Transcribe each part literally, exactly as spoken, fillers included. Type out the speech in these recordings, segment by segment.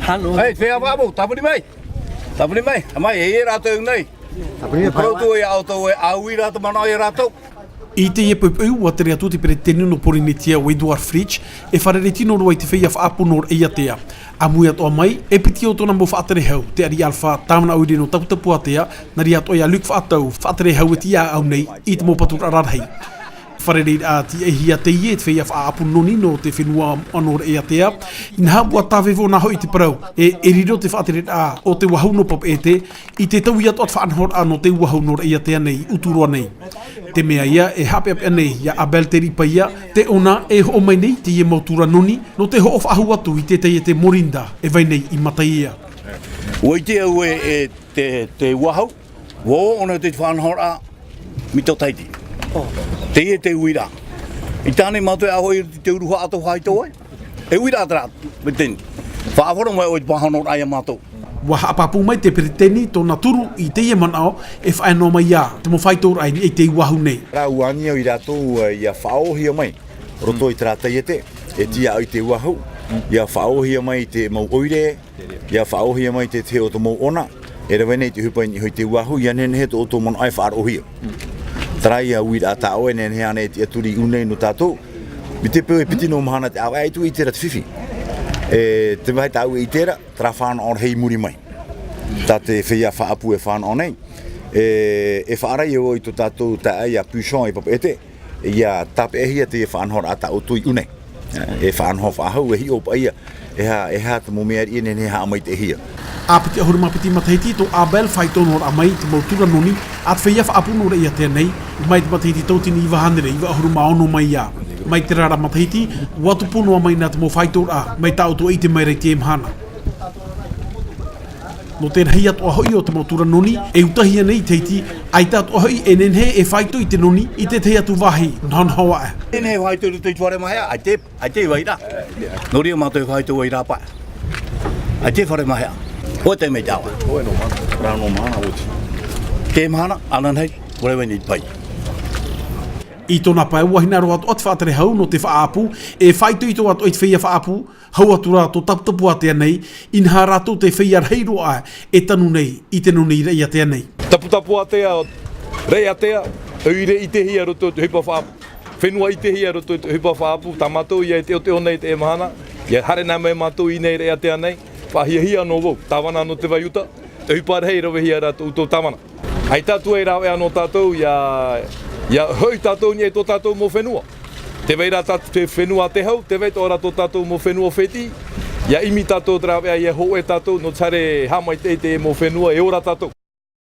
Hei, te feiā faʻaʻapu, tāpiri mai. Tāpiri mai, mai, e ia rātou nei. Tāpiri mai, ʻoutou e ʻoutou e ʻāuira te manaʻo ia rātou. I teie poʻipoʻi, ʻua tere atu te peretiteni nō Pōrīnetia, ʻo Edouard Fritch, e fārerei tino roa i te feiā faʻaʻapu nō Raʻiātea. ʻAmui atoʻa mai, e piti o tōna mau faʻaterehau, te ariʻi Alpha, tāvana ʻoire nō Taputapuātea, nā reira atoʻa ia Luc Faʻatau, faʻaterehau e tiʻaʻau nei i te mau paturaʻa rarahi. Fārereiraʻa tiʻaihia teie e te feiā faʻaʻapu noni nō te fenua moʻa nō Raʻiātea, inaha ʻua tāvevo nā hoʻi te parau, e, e riro te faʻatereraʻa o te Vāhu nō Papeʻete, i te taui atoʻa te faʻanahoraʻa nō te Vāhu nō Raʻiātea nei, ʻUturoa nei. Te mea ia, e haʻapeʻapeʻa nei, ia Abel Teripaia, tē ʻōna e hoʻo mai nei teie mau tura noni, nō te hoʻo faʻahou atu i te taiete Morinda, e vai nei i Mataiea. ʻUa ʻite au e, e te, te Vāhu, ʻua ʻō ʻōna te faʻanahoraʻa, mai tō Tahiti. Teie te uiraʻa. I tāne mātou e aʻo i te uru haʻato haʻaito ai. E uiraʻa terā, peretiteni. Faʻaʻāfaro mai ʻoe i te pāhonoraʻa ia mātou. ʻUa haʻapāpū mai te peretiteni tōna turu i teie manaʻo e faʻaea noa mai ia te mau faitoraʻa i te Vāhu nei. Rā ua ani au ia rātou, ē, ia faʻaōhia mai. Roto i terā taiete, e tiʻa ai te Vāhu, ia faʻaōhia mai te mau ʻoire, ia faʻaōhia mai te tahi o te mau ʻona, e rave nei te ʻohipa i niʻa i te Vāhu, ia nehenehe tō ʻoutou manaʻo e faʻaroʻohia. Terā ia uiraʻa tā ʻoe, nehenehe ānei e tiʻaturi i ʻū nei nō tātou. Mai te peu e piti noa mahana te ʻāvaʻe, ʻaita ʻite ra te fifi. E te vāhi tā ʻoe e ʻite ra, terā fānaʻo rahi i muri mai. Tā te feiā faʻaʻapu e fānaʻo nei. E, e faʻaara au i tō tātou taeaʻe ia Pouchon i Papeʻete. Ia tāpeʻahia te faʻanahoraʻa tā ʻoutou i ʻū nei. E faʻanaho faʻahou, e hiʻo paʻi ia, e aha, e aha te mau mea riʻi e nehenehe e haʻamaitaʻihia. ʻA piti ʻahuru mā piti matahiti tō Abel faʻaitoitoraʻa mai i te mau tura noni a te feiā faʻaʻapu nō Raʻiātea nei, mai te matahiti tauatini iva hānere iva ʻahuru mā ono mai ia. Mai terā ra matahiti, ʻua tupu noa mai na te mau faitoraʻa, mai tā ʻoutou e ʻite mai ra i teie mahana. Nō te rahi atoʻa hoʻi o te mau tura noni e utahia nei i Tahiti, ʻaita atoʻa hoʻi e nehenehe e faito i te noni i te tahi atu vāhi nahonaho aʻe. E nehenehe e faito i roto i te fare maheʻa, ʻaita, ʻaita i vai ra. Nō reira mātou e faito ai ra paʻi. ʻAita i fare maheʻa. ʻOe e tae mai tāua. ʻOe nō mahana, rā nō mahana oti. Te mahana, ananahi, ʻua rave nei te pae. I tōna pae, ʻua hinaʻaro atoʻa te faʻaterehau nō te faʻaʻapu, e faʻaitoito atoʻa i te feiā faʻaʻapu, hau atu ra tō Taputapuātea nei, inaha rātou te feiā rahi roa e tanu nei i te noni i Raʻiātea nei. Taputapuātea, Raʻiātea, ʻoire ʻitehia i roto i te ʻohipa faʻaʻapu. Fenua ʻitehia i roto i te ʻohipa faʻaʻapu, tā mātou ia e teʻoteʻo nei i teie mahana, ia haere noa mai mātou i ʻō nei i Raʻiātea nei, faʻahiahia noa vau, tāvana nō te vai uta, te ʻohipa rahi e ravehia ra tō ʻoutou tāvana. ʻAita atu e rāveʻa nō tātou, ia, ia hoʻi tātou i niʻa i tō tātou mau fenua. Tē vai ra tā te fenua a te hau, tē vai atoʻa ra tō tātou mau fenua fētiʻi, ia ʻimi tātou te rāveʻa, ia hōʻē tātou, nō te haere haʻamaitaʻi i te mau fenua, e ora tātou.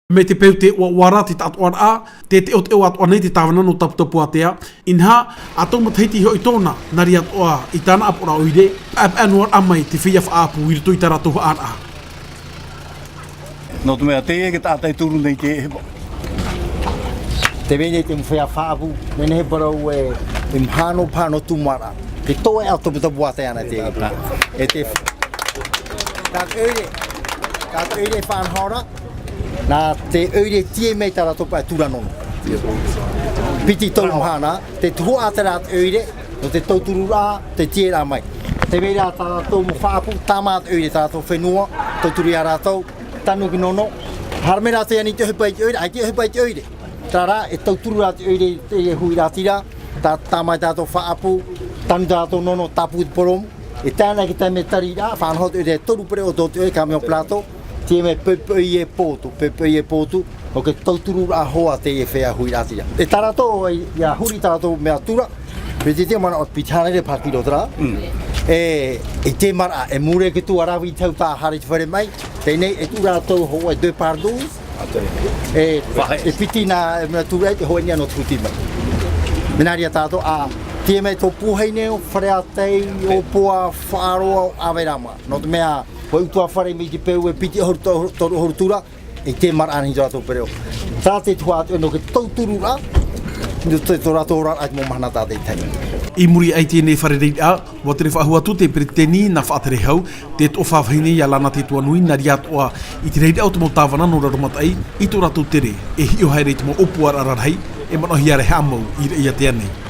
Mai te peu tē ʻoaʻoa ra te taʻatoʻaraʻa, tē teʻoteʻo atoʻa nei te tāvana nō Taputapuātea, inaha, ʻa tau matahiti hoʻi tōna, nā reira atoʻa i tāna ʻāpoʻoraʻa ʻoire, paʻepaʻe noa ra mai te feiā faʻaʻapu i roto i tā rātou haʻaraʻa. Nō te mea, teie te taʻata e turu nei i te ʻohipa. Tē vai nei te mau feiā faʻaʻapu, nehenehe parau e, e mahana, mahana tūmāraʻa. Te toeʻa o Taputapuātea nei te, e te, tā te ʻoire, tā te ʻoire faʻanahoraʻa, nā te ʻoire tīaʻi mai tā rātou paʻi tura nono. Piti toru mahana, te tuhaʻa terā te ʻoire, nō te tautururaʻa, te tīaʻiraʻa mai. Tē vai ra tā rātou mau faʻaʻapu, tāmā te ʻoire, tā rātou fenua, tauturu ia rātou, tanu ki nono. Haere mai rātou i ani i te ʻohipa i te ʻoire, ʻaita i te ʻohipa i te ʻoire. Terā rā, e tauturu ra te ʻoire i te huiraʻatira, tā, tāmā i tā rātou faʻaʻapu, tanu tā rātou nono, tāpū te poromu. E tae ana i te taime tararaʻa, faʻanaho te ʻoire e toru pereʻoʻo tō te ʻoire, camion plateau, tīaʻi mai poʻipoʻi e pō atu, poʻipoʻi e pō atu, nō te tautururaʻa hoʻi a teie feiā huiraʻatira. E tā rātou, ia huri tā rātou mea tura, peretiteni, manaʻo piti hānere paha kirō terā. Mm. E, e te maraʻa, e mure ki te tuaravi i te hau tā haere i te fare maʻi, teie nei, e tuʻu rātou hōʻē deux par douze. E, e piti nā, e mea tura i te hōʻē niʻa nō te huti mai. Mea nā reira tātou, ā, tīaʻi mai tō Puhai nei, Fare-ā-Tai, ʻŌpoa, Faʻaroa, ʻĀverama. Nō te mea, hōʻē utuafare mai te peu e piti ʻahuru, toru ʻahuru tura, e te maraʻa nei tō rātou pereʻoʻo. Tā te tuhaʻa atu nō te tautururaʻa, nō te, tō rātou oraraʻa i te mau mahana tātaʻitahi. I muri aʻe i teie fārereiraʻa, ʻua tere faʻahou atu te peretiteni nā Faʻatere Hau, tē toʻo faʻahou nei ia Lana Te Tuanui nā reira atoʻa i te reira o te mau tāvana nō Raromataʻi, i tō rātou tere, e hiʻo haere i te mau ʻōpuaraʻa rarahi, e manaʻohia ra e haʻamau i Raʻiātea nei.